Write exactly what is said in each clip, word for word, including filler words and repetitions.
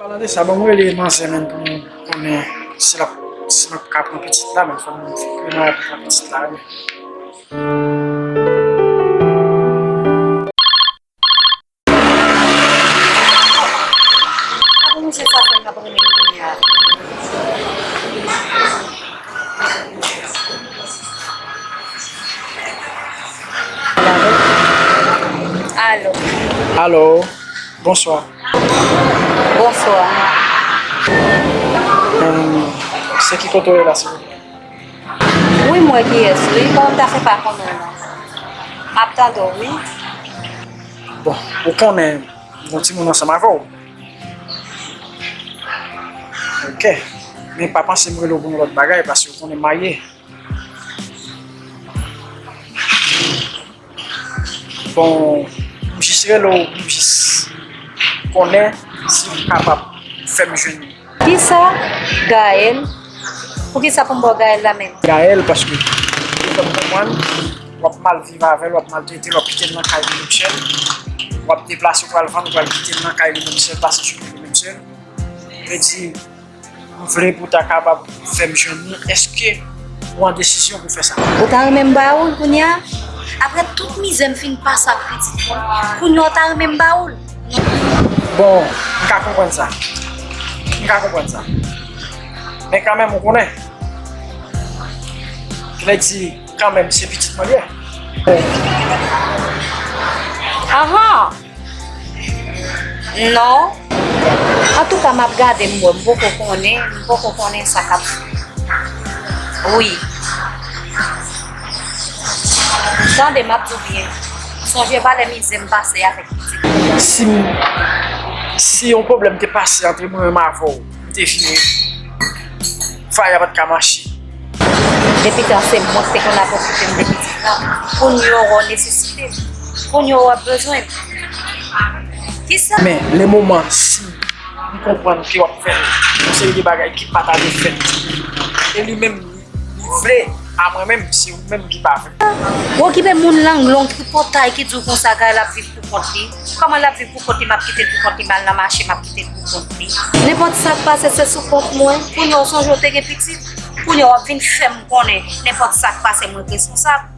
Palan de sa, ban m rele manzè menm pou m konnen si l ap, si m ap ka pran pitit la, men fò m, fò m pran pitit la wi. Avan misye sa fè m ap rele m kounye a. Alo. Alo, bonswa. Bonswa. Em, se ki kote w ye la, silvouplè? Wi, m wè kiyès, wi. Kòman m ta fè pa konnen w non? M ap tande w, wi. Bon, ou konnen, m gon timoun ansanm avè w. Ok. Men pa panse m rele w pou yon lòt bagay, paske w konnen m marye. Bon, m jis rele w, m jis konnen si w kapab fè m jwenn li. Kisa? Gaël? Poukisa pou m ba w Gaël la menm? Gaël, paske ou fè m konprann w ap mal viv avè l, w ap maltrete l, w ap kite l nan kay li menm sèl, w ap deplase, w pral vann, w pral kite l nan kay li menm sèl, pase jounen li menm sèl. Vle di, m vle pou w ta kapab fè m jwenn li. Èske ou an desizyon pou fè sa? Ou ta renmen m ba ou l kounye a? Apre tout mizè m fin pase ak pitit mwen, kounye a ou ta renmen m ba ou l? Bon, m ka konprann sa. M ka konprann sa. Men kanmenm, ou konnen. Vle di, kanmenm, se pitit mwen li ye. Ahan! Non. Antouka, m ap gade m wè. M poko konnen, m poko konnen sa k ap fèt. Wi. Tande, m ap di w byen. Sonje valè mizè m pase avèk pitit. Si m, si yon pwoblèm te pase antre mwen menm avè w, m te vire, Faya pa t ka mache. Depi tan se mwen ki te konn ap okipe m de pitit lan. Kounye a w wè w nesesite m. Kounye a w ap bezwen m. Kisa? Men, le moman, si m konprann ke w ap fè yon seri de bagay ki pa ta dwe fèt, e li menm, li vle, a mwen menm, se ou menm ki pa vle. Ou okipe moun lang long tripotay ki di w konsa, Gaël ap viv pou kont li. Kòman l ap viv pou kont li, m ap kite l pou kont li, m al nan mache, m ap kite l pou kont li. Nenpòt sa k pase, se sou kont mwen. Kounye a w sonje w te gen pitit. Kounye a w ap vin fè m konnen nenpòt sa k pase, mwen k responsab.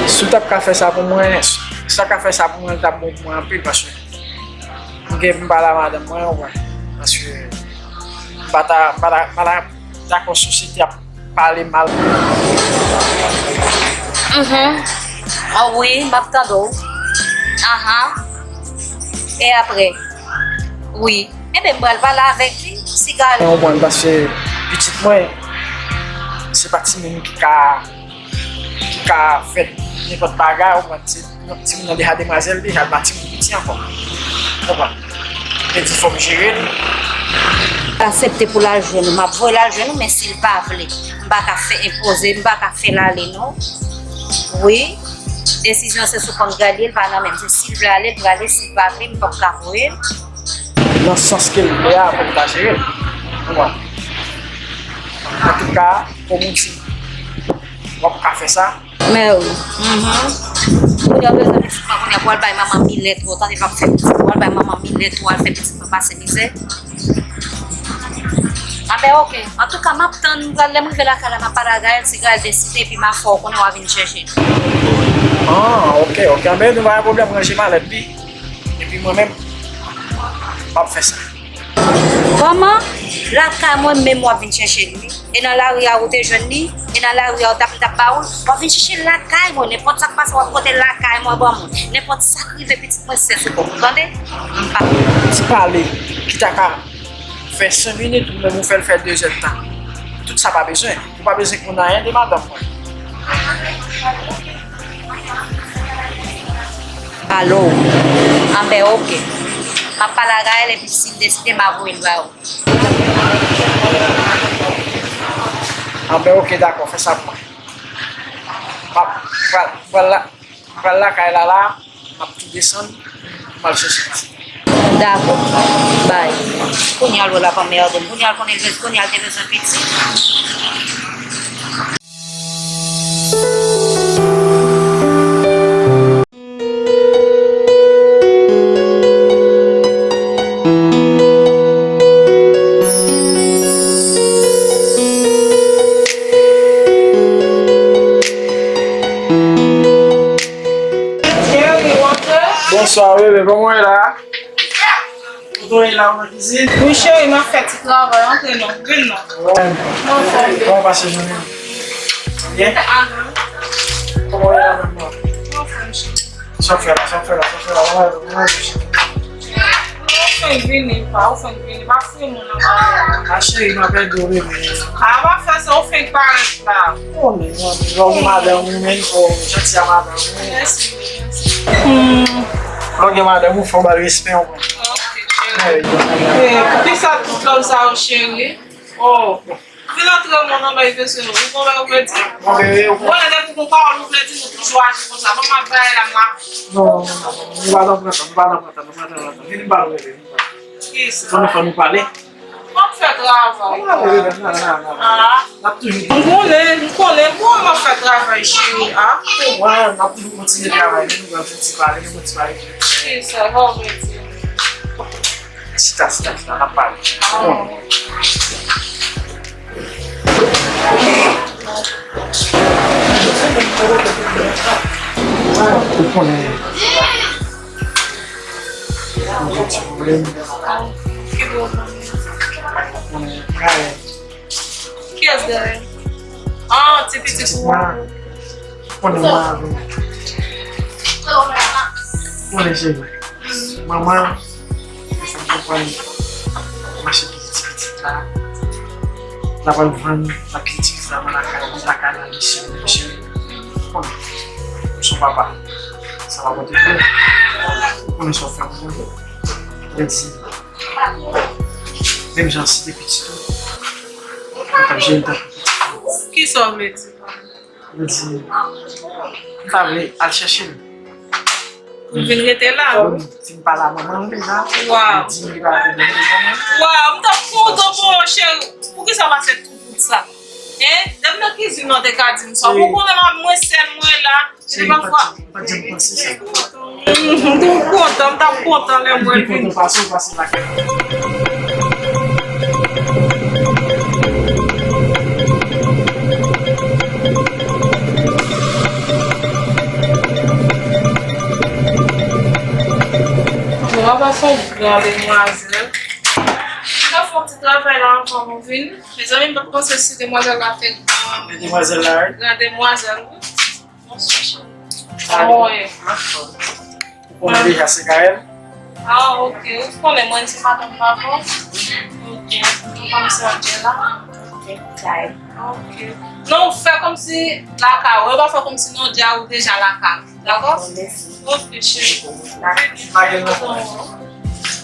Si w t ap ka fè sa pou mwen, si w t ap ka fè sa pou mwen, li t ap bon pou mwen anpil, paske m gen pou m pale a madanm mwen, ou wè. Paske m pa ta, m pa ta, m pa ta dakò sosyete ap pale mal. Mhm. Ah wi, m ap tande w. Ahan. E apre? Wi. Enben, m pral pale avèk li, siga. Mwen konprann, paske pitit mwen, se pa timoun ki ka, ki ka fè nenpòt bagay, ou konprann, se timoun nan deja demwazèl, deja l pa timoun piti ankò. Ou konprann? Vle di fò m jere l. Aksepte pou l al jwenn ou, m ap voye l al jwenn ou, men si l pa vle, m pa ka fè enpoze, m pa ka fè l ale non. Wi, desizyon se sou kont Gaël li ye, l pa nan men m. Se si l vle ale, l prale, si l pa vle, m p ap ka voye l. Nan sans ke l vle a, fò m ta jere l. Ou konprann? Antouka, kòm ou di, w ap ka fè sa. Mèwi. Mhm. Kounye a w bezwen pitit mwen, kounye a pou w al bay manman milèt ou, tande, pa fè pitit mwen, al bay manman milèt ou, al fè pitit mwen pase mizè. Anben, oke. Antouka, m ap tann, m pral, lè m rive lakay la, m ap pale a Gaël, si Gaël deside, epi m a fè w konnen w a vin chèche l. Ah, oke, oke. Anben, nou pa gen pwoblèm, ranje malèt li. Epi mwen menm, m ap fè sa. Kòman? Lakay mwen menm w ap vin chèche li, wi. E nan lari a ou te jwenn li, e nan lari a ou t ap, m t ap ba ou l. W ap vin chèche l lakay mwen, nenpòt sa k pase, w ap pote l lakay mwen ban mwen. Nenpòt sa k rive pitit mwen, se sou kò m, ou tande? M pa. Ti pale, ki ta ka fè senk minit, ou menm ou fè l fè de zè d tan. Tout sa pa bezwen. Ou pa bezwen konn anyen de madanm mwen. Alo. Anben, oke. M ap pale a Gaël, epi si l deside, m a voye l ba ou. Anben, oke, dakò, fè sa pou mwen. M ap, m pral, m pral la, m pral lakay la, la, m ap tou desann, m al chèche pitit. Dakò. Bay. Kounye a l wè l ap anmède m. Kounye a l konnen l bez-, kounye a l te bezwen pitit. Kòman w ye la? Ou tou ye la, ou nan kizin? Wi, cheri, m ap fè ti travay. Antre non. Vin non. Wi. Kòman w pase jounen an? Byen? Kòman w ye la menm non? Sa w fè la, sa w fè la, sa w fè la, mwen mwen mwen. Ou fenk vini, pa, ou fenk vini, pa fouye moun anba la. A cheri, m ap ede w bebe. A, pa fè sa, ou fenk parèt la. Konnen, mwen, lè w gen madanm ou menm, fò w janti a madanm ou. Mèsi, mèsi. Hmm. Lè w gen madanm ou, fò w ba l respè w. Ok, cheri. E, poukisa tout love sa yo, cheri? Oh. Vin antre mwen nan bay mesye yo. Ou konn bagay ou vle di? Mwen vle yo. Bon, lè depi gon pawòl ou vle di, nou toujou aji konsa. Bon, m ap bay la, m la. Non, non, non, non, nou pa nan pran tan, nou pa nan pran tan, nou pa nan pran tan. Vin, m ba nou rele, vin, m ba nou. Kisa? Fò nou, fò nou pale. M ap fè travay. N ap toujou. M konnen, m konnen. Bon, m ap fè travay, cheri. A. Konprann, n ap toujou kontinye travay, men nou pral fè ti pale, nou fè ti pale. Kisa, sa w vle di? Chita, chita, chita, n ap pale. Ou konnen, mwen gen ti pwoblèm. Ki pwoblèm? Ou konnen, Gaël. Kiyès Gaël? Ah, ti pitit ou an. Konnen mwen avè w. Konnen cheri. Manman, fè m konprann mache kite ti pitit la. L ap al vann, l ap kite ti pitit la nan lakay, lakay la, mesye, mesye. Konnen, m son papa. Sa pa pote frè. Konnen sa w fè pou mwen. Mwen di, menm jan si te pitit ou, mwen t ap jere l tankou pitit ou. Kisa w vle di? Mwen di, m ta vle al chèche l. Pou l vin rete la. Wi, si m pa la, manman l deja. Waw. Li di li pa vin rete manman. Waw, m t ap kontan pou ou, cheri. Poukisa w pase tout wout sa? Hein? Depi nan kizin nan, w te ka di m sa. Ou konnen la, mwen sèl, mwen la. Cheri, m pa t, m pa t janm panse sa. M tou kontan, m t ap kontan lè mwen vini. Kontan pase w pase lakay. Bon, papa se yon gran demwazèl. M ta fè yon ti travay la anvan nou vin. Mezanmi, m pa t panse si demwazèl la te gran. Demwazèl la, wi. Gran demwazèl, wi. Bonswa, cheri. Kòman w ye? Ou konnen deja se Gaël? Ah, ok. Ou konnen mwen se madanm papa w? Ok. Kòman se Angela? Ok. Non, fè kòmsi lakay ou. Ou pa fè kòmsi non, di a ou deja lakay ou. Dakò? Bon, mèsi. Ok, cheri. Dakò.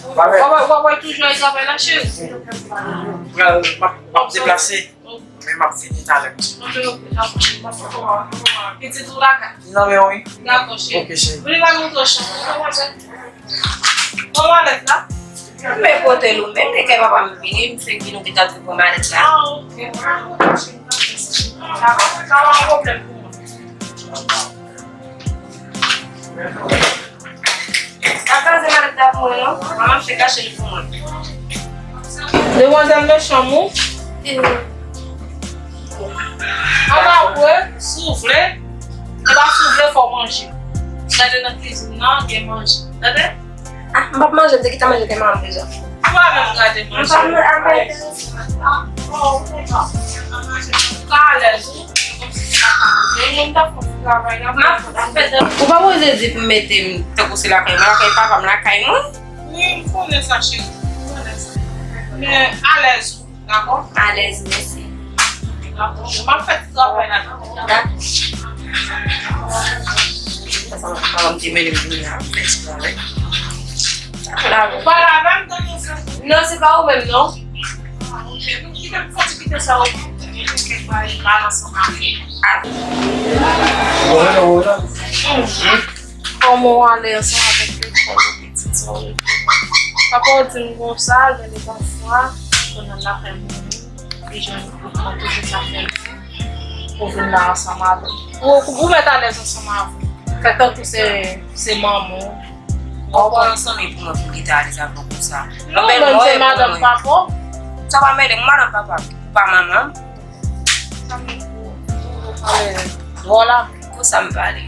W ap, w ap, w ap toujou al travay la, cheri? Pral, m ap, m ap deplase. Men m ap vini talè, mesye. Pitit ou lakay? Li nan men w, wi. Dakò, cheri. Ok, cheri. Vini la montre w chanm nan, manmzèl. Bon, malèt la. Men kote l ou menm, e kay papa m vini, m fenk vini, ou gentan tou pran malèt la. Ah, ok. Dakò, sa pa yon pwoblèm pou mwen. Pa kraze malèt la pou mwen non. Manman m te kache li pou mwen. Demwazèl mechan, ou. Ann apre, si w vle. Se pa si w vle, fò w manje. Gade nan kizin nan, gen manje. Tande? Ah, m p ap manje, m te gentan manje te manman m deja. Ou pa menm gade manje. M pa menm ap manje. Ou ka alèz, wi. Ou pa poze di pou m mete m tankou se lakay mwen, lakay papa m, lakay mwen. Wi, m konnen sa, cheri. M konnen sa. Men alèz, wi, dakò? Alèz, mèsi. Dakò. M ap fè ti travay la, dakò? Dakò. Sa, sa, sa, m te mennen m vini la, m fè ti travay. Ou pa la menm, tande sa? Non, se pa ou menm, non. Ah, ok. Nou kite m fò ti kite sa ou. Kèk bagay mal ansanm avè. Ah. Kòman w ale ansanm avèk lekòl, pitit sa w? Papa w di m konsa, gen de pafwa, konnen l ap fè moun, li jwenn ou pran tout sa fè l. Ou vin la ansanm avè l. Ou, ou mèt alèz ansanm avè l. Fè tankou se, se manman w. Ou pran yon zanmi pou mwen pou m kite alèz avè w konsa. Non, men se madanm papa w. Sa pa mele, mwen madanm papa m, ou pa manman m. Sa m pou, pou pale dwòl avè l. Konsa m pale.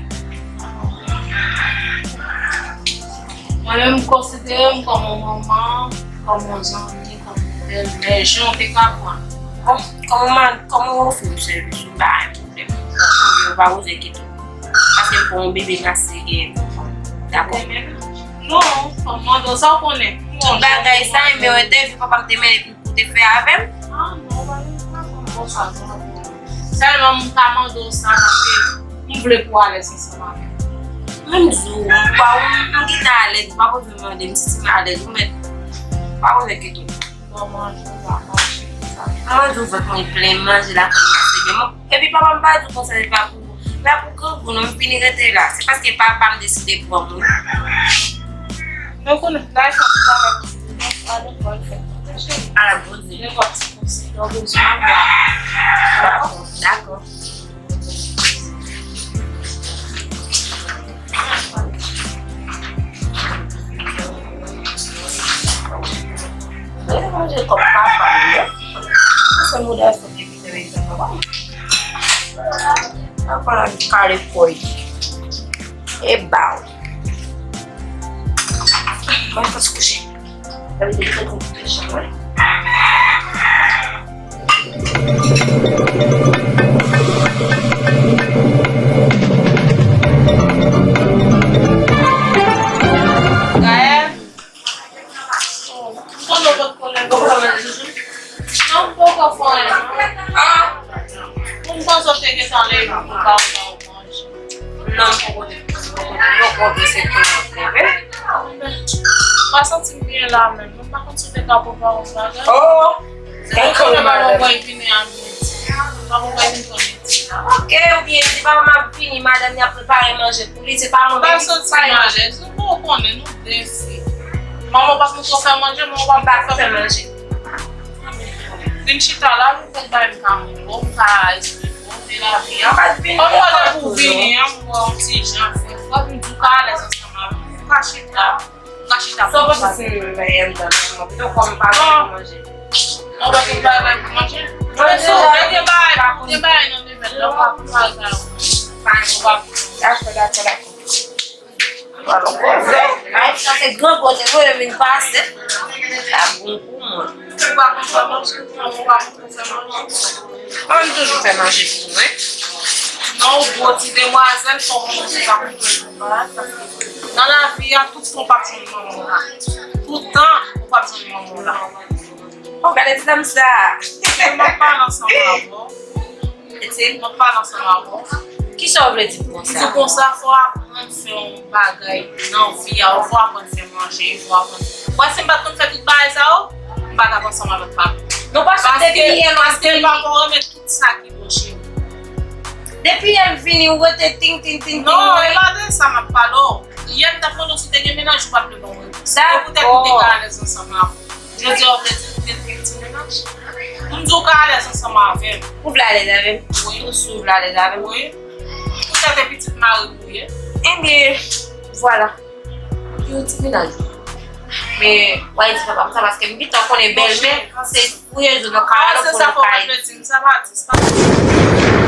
Mwen menm, m konsidere m kòm yon manman, kòm yon zanmi, kòm yon bèlmè, jan w te ka pran. Bon, kòman, kòman w ofri m sèvis ou, pa gen pwoblèm. Ou pa bezwen enkyete w. Paske m pa yon bebe m ase gen. Dakò? Non, kòm mande w sa w konnen. Tout bagay sa, men yon entèvyou papa m te mennen pou m te fè avè m. Ah, non, w pa gen pwoblèm konsa, non. Sèlman m ka mande w sa paske m vle pou w alèz ansanm avè m. Mwen m di w, m pa, m, m gentan alèz, ou pa bezwen mande m si m alèz, ou mèt, ou pa bezwen enkyete w. Bon, manje, ou pa manje, sa. Mwen di w vant mwen plen, manje lakay mwen se byen. Epi papa m pa di w konsa, se pa pou, se pa pou grangou, non, m vini rete la. Se paske papa m deside pran mwen. Mwen konnen, la, e sa m travay pou mwen. Ala bon Dye. Nenpòt ti konsèy, lè w bezwen, mwen la. Dakò, dakò. Mwen manje kòb papa m, non? Se modèl sa ki te mete papa m. Papa m kale kò l. E ba w. Mwen fòs kouche. Sa vle di li fè konpetensyon, wi. Gaël? Konnen w potko leve? Non, m poko fè anyen, non. Ah! Pou m panse w te gentan leve pou w ka fè yon manje. Non, m poko te, m poko te, m poko te se pou mwen, wi. M pa santi m byen la menm. Mwen pa konn si w te ka prepare yon bagay. Oh! Dakò, madanm. Mwen pa vini a midi. Mwen pa vini pou midi la. Ok, oubyen se pa m ap vini, madanm li ap prepare manje pou li, se pa mwen menm ki prepare manje. Nou konnen, nou de fi. Manman w pa t konn fè manje, manman w pa t konn fè manje. Vin chita la, nou fè bay m ka manje, m ka esplike w de lavi a. Kòm mwen te pou vini an, m wè yon ti jan fè. Fòk m di w ka alèz ansanm avè m. M ka chita. M ka chita pou m pale. Sa w panse si m mete anndan machin an? Pito kòm m pa vle manje. Non, ou pa gen bagay pou manje? Manje la, gen bagay, gen bagay nan demen. Lè w pa pou bagay. Dakò, dakò, dakò. Alò, kòze. Ay, sa se gran kòze, wi, yo vin pase. Sa bon pou mwen. Ou pa konn fè manje, ou pa konn fè manje. Mwen, m toujou fè manje pou mwen. Non, ou gwo ti demwazèl, fò w manje pa konn fè bagay, paske nan lavi a, tout tan w p ap jwenn manman w la. Tout tan, ou p ap jwenn manman w la. Oh, gade ti dam sa. M ap pale ansanm avè w. Ete, m ap pale ansanm avè w. Kisa w vle di m konsa? M di konsa, fò w aprann fè yon bagay nan vi a, fò w aprann fè manje, fò w aprann. Wè, si m pa t konn fè tout bagay sa yo, m pa t ap ansanm avèk papa. Non, paske depi yè, paske l pa ko renmen tout sa ki bon cheri. Depi yè l vini, ou rete ting, ting, ting, ting. Non, e pa de sa m ap pale w. Yè m t ap mande w si w te gen mennaj, ou pa t vle ban m repons. Se poutèt ou te ka alèz ansanm avè m. Jodi a, ou vle di m te gen ti mennaj? Pou m di w ka alèz ansanm avè m. Ou vle alèz avè m? Wi. Ou si w vle alèz avè m? Wi. Poutèt e pitit mari m ou ye. Ebyen, vwala. Yon ti mennaj. Men, w a di papa m sa, paske m gentan konnen bèlmè, se fouye zo nan kay la, se sa fò w pa vle di m, sa pa di, se pa sa.